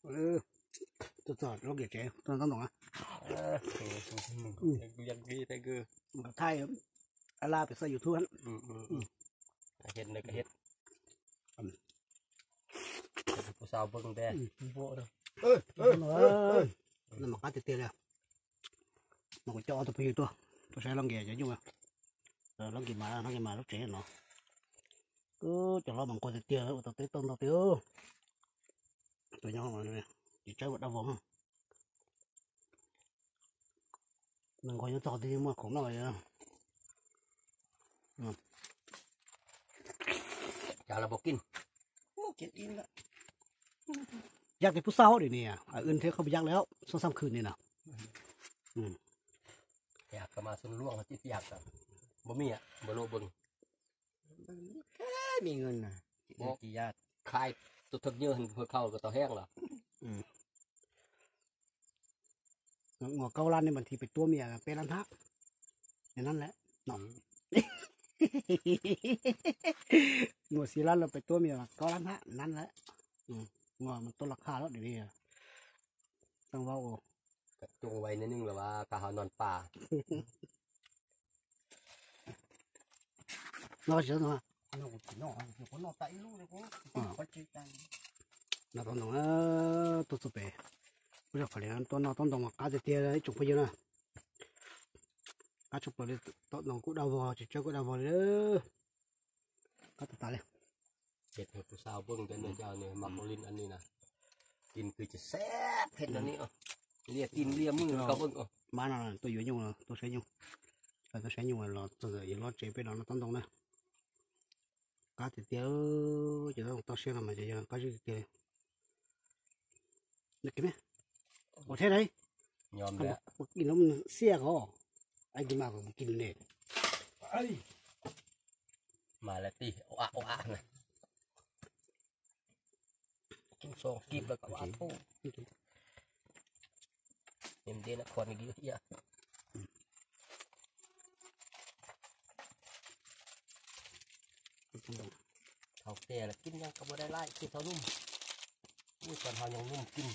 Tuaj txog lub nkias tsev tuaj ntaub ntoo na. Thaij a la pem xoj YouTube. Mas qab tiag tiag li. Mas kuv coj ob tug phooj ywg tuaj, tuaj saib lub nkias cov nyuj. Lub nkias mas, lub nkias mas lub tsev no. Cov hlob mas nquag tiag tiag, ua tau teb tau ntau tiag. Tus nyob tsis tsawg ua dab vog. Nws nquag nyob txog twb muaj khoom noj. Yaj tes pub xaj hauj dim ni, wb thiab khab pub yaj lawm xab xab khwm ni na. Khai tus thawj nyiaj hwj khau kom tau heej los. Ua kaub lab ne mas thim pem tuab me peb lab hnab. Nan lawm. Ua xib lab los pem tuab me kaub lab hnab nan lawm. Ua mas tuaj los qha lawm li. Tau vau. Coob vais neej los ka ho non pa. No tsis no. No tau ntoo, tuaj txog pem, kuj yog qhov li tuaj noj tau ntoo mas qab tiag tiag ib tsoom phooj ywg na. Qab tshaj plaws li, tau ntoo kuj daj vog, tsis tsawg kuj daj vog li. Qab tas tas li. Ces tus sau pheej cov niag cov niag ma qau lin an ni na, tin kws ces sab phem no ni, liaj tin liaj mws kau pheej. Mab no tuaj yuav nyuj, tuaj saib nyuj, tuaj saib nyuj los txog yuav los tsev peb no no tau ntoo na. Qab tiag tiag, ces tau siab no mas ces yog qab zib tiag tiag li. Ua thiab ne, ua kis lub xiaj ko, ai kis mas ua kis ne. Mas lawv tij ua ua na. Kim so kim lawv kom ua thub. Niam ntiag na khuas ni kis iab. Thaum tias lawv kim nyog koj muaj dai laij kim tau num. Ub, tau ho nyog num kim.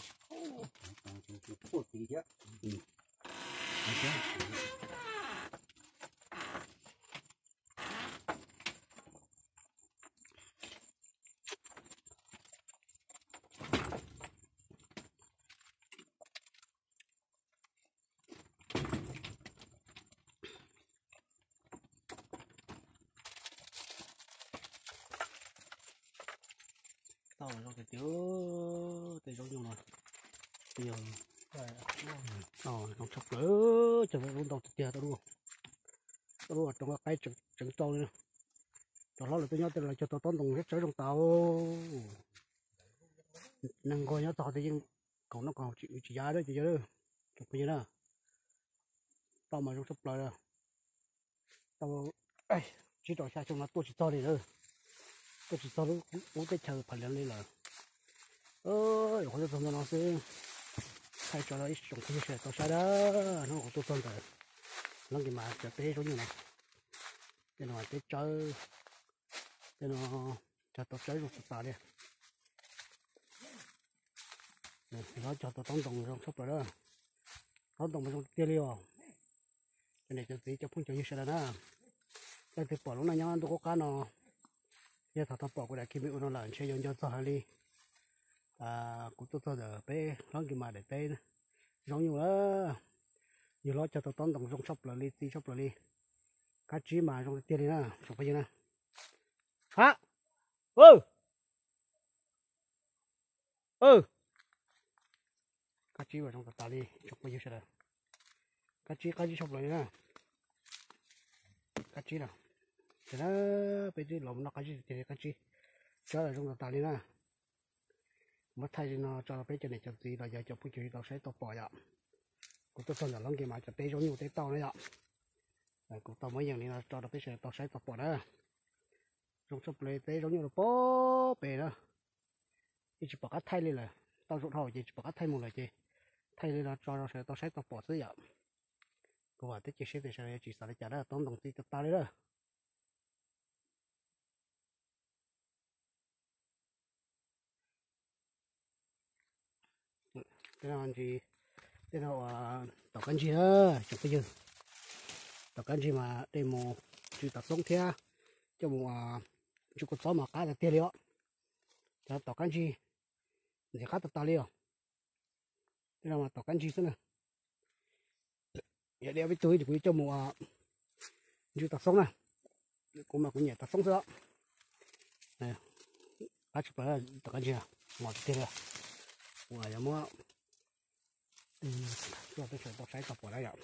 Tau zoo tiag tiag, tej zaub nyuj no. Tau zoo tshaj plaws, cov zaub ntau tiag tiag, tau lub, tau lub roob qaib tseev rau li. Cov hlob lawv tuaj nyob tej los cog tau tob ntoo sab tsawb zoo tas. Neeg nquag nyob txog tej yeej kaum noj kaum tsis ya lawm ces yog tsoom phooj ywg na. Tau mas zoo tshaj plaws. Tau tsib rau xya xyoo no tuaj tsis txog li lawm. Tuaj tsis txog lub qub teb chaws Phav Leev li lawm. Yuav qhov tuaj txog ntawm no xwb, thaij tso rau ib tsoom phooj ywg sawv daws tau saib dab. Hnub kuv tuaj txog ntawm Hlob Nkis Mas cov teb zaub nyuj no, tej no mas teb tsawb, tej no cog tau tsawb zoo tas tas li. Lawv cog tau tob ntoo zoo tshaj plaws na. Tob ntoo mas zoo tiag li os. Cov niam cov txiv cov phooj cov ywg sawv daws na, leej twg pom lub neej nyob ntuj qub qab no, yog thaum tau pom kuv daim clip ua no lawm ntshe yuav nco txog hais li kuv tuaj txog ntawm peb Hlob Nkis Mas daim teb zaub nyuj lawm. Yawg hlob cog tau tob ntoo zoo tshaj plaws li, txi tshaj plaws li. Kab tsib mas zoo tiag li na tsoom phooj ywg na. Ha, kab tsib mas zoo tas tas li tsoom phooj ywg sawv daws. Kab tsib, kab tsib tshaj plaws li na. Kab tsib na, ces na, peb twb los mus noj kab tsib tiag tiag li, kab tsib, tsawb los zoo tas tas li na. Muab thaij li no tso rau peb cov niam cov txiv los yog cov phooj cov ywg tau saib tau pom yom. Kuv tuaj txog ntawm Hlob Nkis Mas cov teb zaub nyuj teb tauj na yom. Kuv tau muab yees li no tso rau peb sawv daws tau saib tau pom na. Zoo tshaj plaws teb zaub nyuj rau pem na. Yeej tsis pom qab thaij li lawm, tau zaum dhau ces tsis pom qab thaij mus lawm ces thaij li no tso rau sawv daws tau saib tau pom xwb yom. Kuv vam thiab cia siab tias sawv daws yuav tsis xav li cas na, tob ntoo txi tas tas li na. Tej no ntsis, tej no uas tom kab ntsig na, tsoom phooj ywg. Tom kab ntsig mas de mus ntsw tav xoob thiab coj mus ntsw kua txob mas qab tiag tiag li os. Cov tom kab ntsig ntxim qab tag tag li os. Tej no mas tom kab ntsig xwb na. Yog de ob peb tug ces kuv yuav coj mus ntsw tav xoob na. Kuv mas kuv nyiam tav xoob xwb os. Qab tshaj plaws tom kab ntsig, mos tiag tiag li. Kuv yuav muab tuaj peb sawv tau saib tau pom na yom.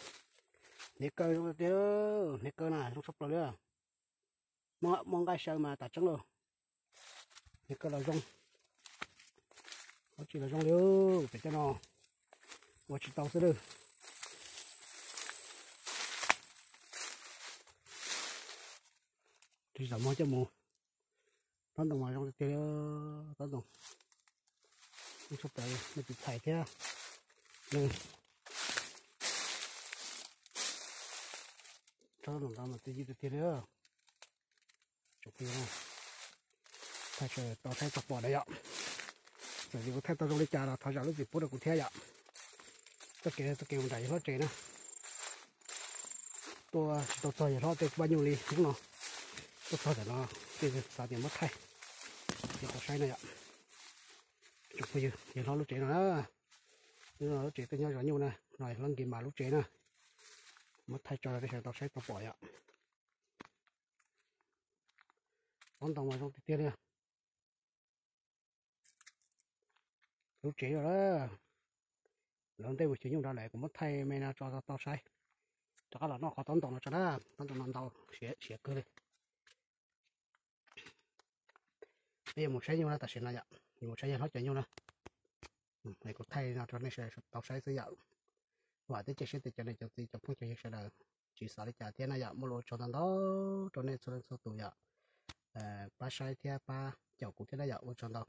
Hniav kaw zoo tiag, hniav kaw na zoo tshaj plaws li. Muaj nqaij saw mas tas tseeb lauj. Hniav kaw los zoo, dab tsi los zoo li, pem tej no ua tsis tau xwb lawm. Ris zam mog coj mus. Tob ntoo mas zoo tiag tiag, tob ntoo. Tshaj plaws, nej tus thais thiab. Tsob ntoo no mas twb yig tiag tiag li. Tsoom phooj ywg, thaij tau saib tau pom na yom. Txawm tias kuv thaij tau zoo li cas los thov zam lub txim pub rau kuv thiab yom. Txoj kev, txoj kev mus nram yawg hlob tsev na. Tuaj tsis tau txog yawg hlob tej paj nyuj li hnub no. Tuaj txog ntawm no, xav tias muab thaij rau saib na yom. Tsoom phooj ywg, yawg hlob lub tsev no na. Hnub no lub tsev tuaj nyob zov nyuj na, no yawg hlob Nkis Mas lub tsev na. Muab thaij tso rau peb sawv daws tau saib tau pom yom. Tob ntoo mas zoo tiag tiag li. Lub tsev lawm, lawv ntej mus xyuas nyuj nrad lawm, kuv muab thaij me no tso tau saib. Rov qab los noj qhov tob ntoo no tso na, tob ntoo no ntau, siav kawg li. Peb yuav mus saib nyuj na, tam sim no yom, yuav mus saib yawg hlob cov nyuj na. Kuv thaij no rau nej sawv daws tau saib xwb yom. Vam thiab cia siab tias cov niam cov txiv cov phooj cov ywg sawv daws tsis xav li cas thiab na yom, muaj lus ua tsaug ntau ntau rau nej txhua leej txhua tus yom. Pab saib thiab pab caum kuv thiab na yom, ua tsaug ntau.